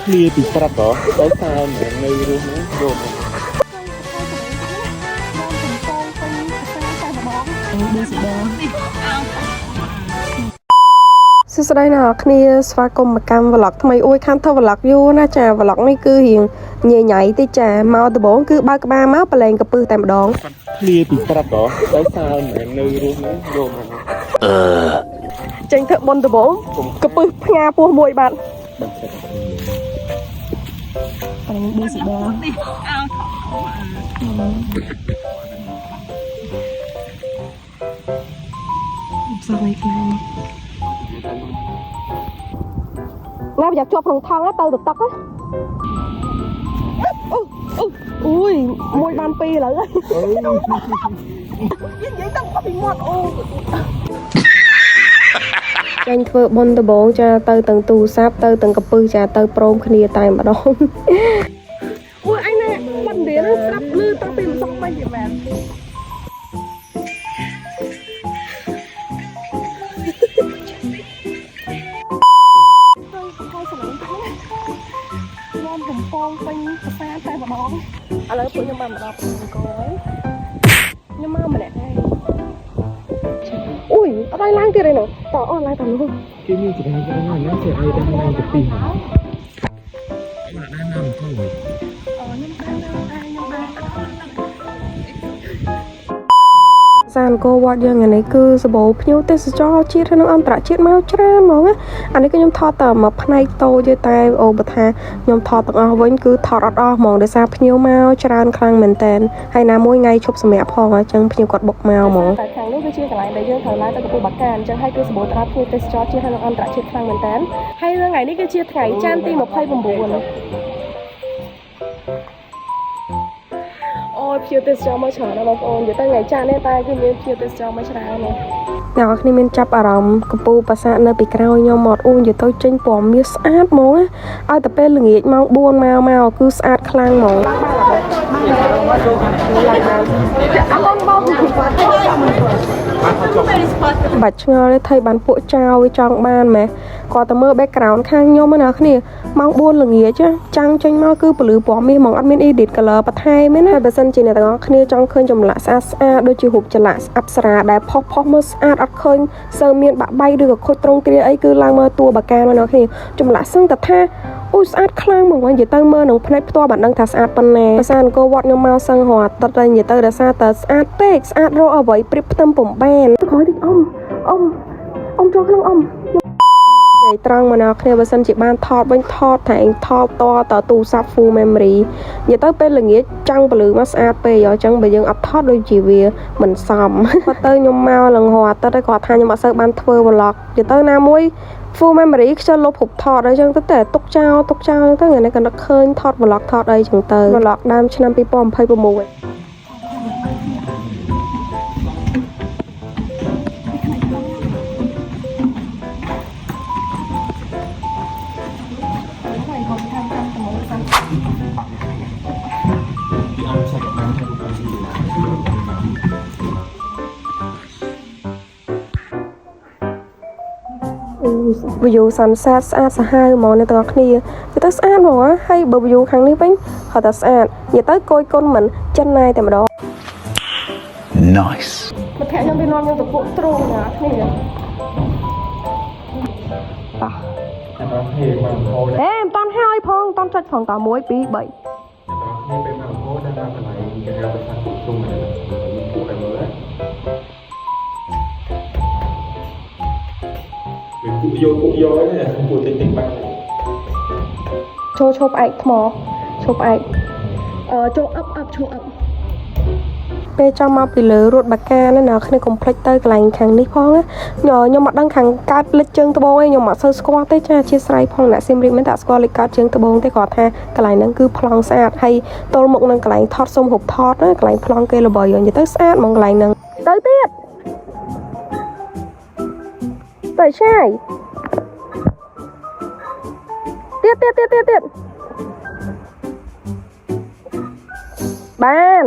ឃ្លាពីព្រឹកហ៎ដោយសារមិននៅរស់ហ្នឹងយកមក សួស្តីអ្នកនរគ្នាស្វាគមន៍មកកាន់ vlog ថ្មីអួយខានធ្វើ vlog យូរណាចា vlog នេះគឺរៀងញ៉ៃញ៉ៃតិចចាមកដំបូងគឺបើកក្បាលមកប្រឡែងកពឹសតែម្ដង ឃ្លាពីព្រឹកហ៎ដោយសារមិននៅរស់ហ្នឹងយកមក ចេញធ្វើបុណ្យដំបូងកពឹសផ្ងាពោះមួយបាត់ បាត់ចិត្ត ប្រឡែងឌីស៊ីបផ្សងឯខ្លាំងណាប្រយ័ត្នជាប់ក្នុងថង់ណាទៅទៅទឹកណាអូអូអូយមួយបានពីរឥឡូវ និយាយទៅពីមាត់អូចាញ់ធ្វើបុណ្យដំបងចាទៅទាំងទូរស័ព្ទទៅទាំងកពឹសចាទៅព្រមគ្នាតែម្ដងអូយអញណាបាត់រៀនស្រាប់លឺតាំងពីម្សិលមិញទេមែនទៅហើយស្រឡាញ់ទៅណានាំកំពងពេញប្រាសាទតែម្ដងឥឡូវពួកខ្ញុំបានមកដល់ភ្នំអង្គរហើយខ្ញុំមកម្នាក់ឯង អូយអត់ឲ្យឡើងទៀតទេនោះតអូនឡើងតាមនោះ គេមានចរាចរណ៍ណាស់គេឲ្យដឹងឡើងទៅពីហ្នឹងមកដែរណាមិនខុសវិញ សានអង្គរវត្តយើងអានេះគឺសម្បូរភ្ញៀវទេសចរជាតិនិងអន្តរជាតិមកច្រើនហ្មងណាអានេះគឺខ្ញុំថតតែមួយផ្នែកតូចទេតែអូបើថាខ្ញុំថតទាំងអស់វិញគឺថតអត់អស់ហ្មងដោយសារភ្ញៀវមកច្រើនខ្លាំងមែនតើហើយណាមួយថ្ងៃឈប់សម្រាកផងអញ្ចឹងភ្ញៀវគាត់បុកមកហ្មងតែខាងនោះគឺជាកន្លែងដែលយើងត្រូវឡើងទៅកំពូលបាកាអញ្ចឹងហើយគឺសម្បូរទៅដោយភ្ញៀវទេសចរជាតិនិងអន្តរជាតិខ្លាំងមែនតើហើយថ្ងៃនេះគឺជាថ្ងៃច័ន្ទទី29អូយភ្ញៀវទេសចរមកច្រើនណាស់បងប្អូននិយាយទៅថ្ងៃច័ន្ទនេះតែគឺមានភ្ញៀវទេសចរមកច្រើនណាស់អ្នកនរគ្នាមានចាប់អារម្មណ៍កំពូលប្រាសាទនៅពីក្រោយខ្ញុំមកអូនិយាយទៅចេញពណ៌មាសស្អាតហ្មងណាឲ្យតែពេលល្ងាចម៉ោង4មកមកគឺស្អាតខ្លាំងហ្មងអរគុណបងបាច់ឆ្ងល់ទេថៃបានពួកចៅវាចង់បានម៉េះគាត់តែមើល background ខាងខ្ញុំណាគ្នាម៉ោង4ល្ងាចចាំងចេញមកគឺពលឺពណ៌មាសហ្មងអត់មាន edit color បន្ថែមទេណាបើសិនជាអ្នកទាំងអស់គ្នាចង់ឃើញចម្លាក់ស្អាតស្អាតដូចជារូបចម្លាក់អប្សរាដែលផុសផុសមកស្អាតអត់ឃើញសូវមានបាក់បែកឬក៏ខូចត្រង់ទ្រាអីគឺឡើងមកតួបាកាមកអ្នកគ្នាចម្លាក់សឹងតែថាអូស្អាតខ្លាំងហ្មងនិយាយទៅមើលនឹងភ្នែកផ្ទាល់បានដឹងថាស្អាតប៉ុណ្ណាភាសាអង្គរវត្តខ្ញុំមកសឹងរាល់អាទិត្យហើយនិយាយទៅដោយសារតែស្អាតពេកស្អាតរកអ្វីប្រៀបផ្ទឹមពុំបានក្រោយតិចអ៊ំអ៊ំអ៊ំចូលក្នុងអ៊ំ និយាយត្រង់មកដល់គ្នាបើសិនជាបានថតវិញថតតែឯងថតតតទូរស័ព្ទ full memory និយាយទៅពេលល្ងាចចាំងពលឺមកស្អាតពេកអញ្ចឹងបើយើងអត់ថតដូចជាវាមិនសម គាត់ទៅខ្ញុំមកលងហអាទិត្យហើយគាត់ថាខ្ញុំអត់សូវបានធ្វើ vlog និយាយទៅណាមួយ full memory ខ្ជិលលុបរូបថតអីចឹងទៅតែទុកចោលទុកចោលទៅថ្ងៃនេះក៏នឹកឃើញថត vlog ថតអីចឹងទៅ vlog ដើមឆ្នាំ2026 ពីអង្គសាច់បានធ្វើបាន view sunset ស្អាតសាហាវហ្មងអ្នកទាំងអស់គ្នានិយាយទៅស្អាតហ្មងណាហើយបើ view ខាងនេះវិញគាត់តែស្អាតនិយាយទៅគយគុណមិនចិនណាយតែម្ដង Nice. មិត្តភក្តិខ្ញុំវានាំខ្ញុំទៅពួកទ្រូងណាគ្នាតោះ តែដល់គ្នាមកហូរ អេមិនតាន់ហើយផងមិនតាន់ចុចផងត1 2 3 ដល់គ្នាពេលមកហូរដល់មកកន្លែងគេហៅថាពួកជុំហ្នឹងពួកឲ្យមើលវាពួកយកពួកយកហ្នឹងពួកតិចតិចបាន ចូលឈប់ផ្អែកថ្មឈប់ផ្អែកអឺចូលអឹបអឹបឈប់អឹបពេលចាំមកពីលើរត់បាកាណាអ្នកគ្នាកុំភ្លេចទៅកន្លែងខាងនេះផងណាខ្ញុំអត់ដឹងខាងកើតលិចជើងត្បូងឯងខ្ញុំអត់សូវស្គាល់ទេចាអធិស្ឋានផងអ្នកសៀមរាបមិនតែស្គាល់លិចកើតជើងត្បូងទេគាត់ថាកន្លែងហ្នឹងគឺប្លង់ស្អាតហើយទល់មុខនឹងកន្លែងថតសុំរូបថតណាកន្លែងប្លង់គេល្បីនិយាយទៅស្អាតហ្មងកន្លែងហ្នឹងទៅទៀតទៅឆ្ងាយទៀតទៀតទៀតទៀតទៀតបាន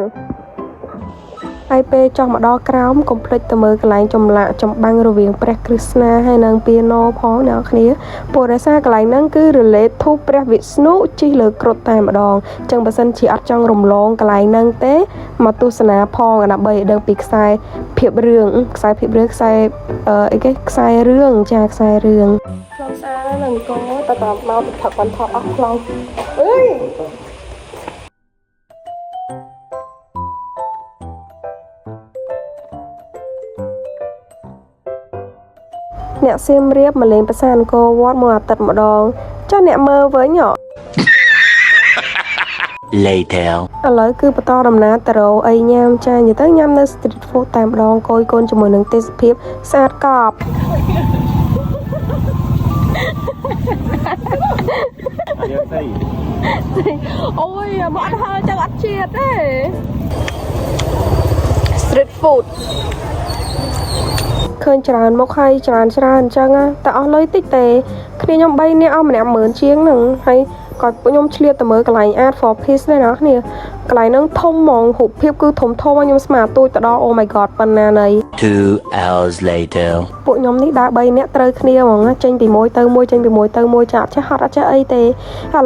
ហើយពេលចុះមកដល់ក្រោមកុំភ្លេចទៅមើលកន្លែងចម្លាក់ចម្បាំងរវាងព្រះគ្រឹស្ណាហើយនិងពាណោផងអ្នកនរគ្នាព្រោះដោយសារកន្លែងហ្នឹងគឺ relate to ព្រះវិស្ណុជិះលើគ្រុឌតែម្ដងអញ្ចឹងបើសិនជាអត់ចង់រំលងកន្លែងហ្នឹងទេមកទស្សនាផងដើម្បីឲ្យដឹងពីខ្សែភាពរឿងខ្សែភាពរឿងខ្សែអឺអីគេខ្សែរឿងចាខ្សែរឿងខ្លងសារនឹងកតតមកពីផឹកបានថតអស់ខ្លងអើយ អ្នកសៀមរាបមកលេងប្រាសាទអង្គរវត្តមួយអាទិត្យម្ដងចុះអ្នកមើលវិញហ៎ Later. ឥឡូវគឺបន្តដំណើរទៅរកអីញ៉ាំចានិយាយទៅញ៉ាំនៅ street food តែម្ដងកយកូនជាមួយនឹងទេសភាពស្អាតកប់ យើងស្អី អូយមកអត់ហើចឹងអត់ជាតិទេ street food ឃើញច្រើនមកហើយច្រើនច្រើនអញ្ចឹងណាតែអស់លុយតិចទេគ្នាខ្ញុំ3នាក់អស់ម្នាក់10000ជាងហ្នឹងហើយក៏ពួកខ្ញុំឆ្លៀតទៅមើលកន្លែង Art for Peace ដែរណាគ្នាកន្លែងហ្នឹងធំហ្មងរូបភាពគឺធំធំហើយខ្ញុំស្មានទូចទៅដល់ Oh my god ប៉ុណ្ណាណី 2 hours later. ពួកខ្ញុំនេះដើរ3នាក់ត្រូវគ្នាហ្មងណាចេញពីមួយទៅមួយចេញពីមួយទៅមួយចាអត់ចេះហត់អត់ចេះអីទេឥ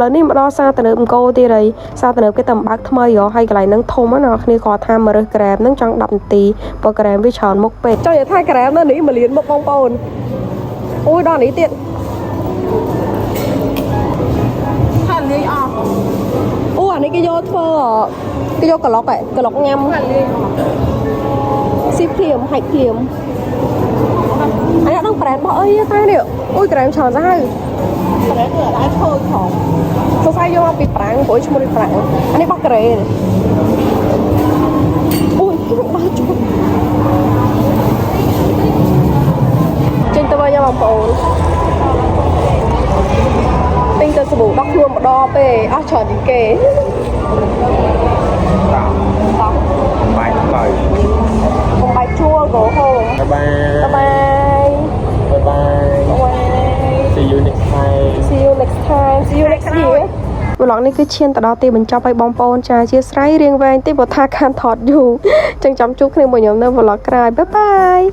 ឡូវនេះមកដល់សាទំនើបអង្គរទៀតហើយសាទំនើបគេតែបើកថ្មីហ៎ហើយកន្លែងហ្នឹងធំណាស់គ្នាគាត់ថាមករើសក្រែមហ្នឹងចង់10នាទីព្រោះក្រែមវាច្រើនមុខពេកចង់និយាយថាក្រែមនៅនេះមួយលានមុខបងប្អូនអូយដល់នេះទៀត ហាលាយអស់ អូអានេះគេយកធ្វើគេយកក្លុកហ៎ក្លុកញ៉ាំ ហាលាយអស់ ស៊ីភ្លាមហាច់ភ្លាមអានេះអត់ដឹងប្រែនរបស់អីទេតែនេះអូយក្រែមច្រើនសាហាវ ប្រែគឺអត់អាចធ្វើផង សរសៃយកមកពីប្រាំងព្រោះឈ្មោះដូចប្រាំងអានេះបោះការ៉េនេះអូយដល់ជួបចេញទៅវិញបងប្អូនទិញទៅសាប៊ូដោះខ្លួនម្ដងពេអស់ច្រើនជាងគេតោះ បាយបាយ កុំបាយជួល go home. បាយ Bye. បាយបាយ Bye. See you next time. See you next time. See you next year. Vlog នេះគឺឈានទៅដល់ទីបញ្ចប់ហើយបងប្អូនចាជាស្រ័យរៀងវែងតិចព្រោះថាខានថតយូរចឹងចាំជួបគ្នាមួយខ្ញុំនៅ vlog ក្រោយ bye bye.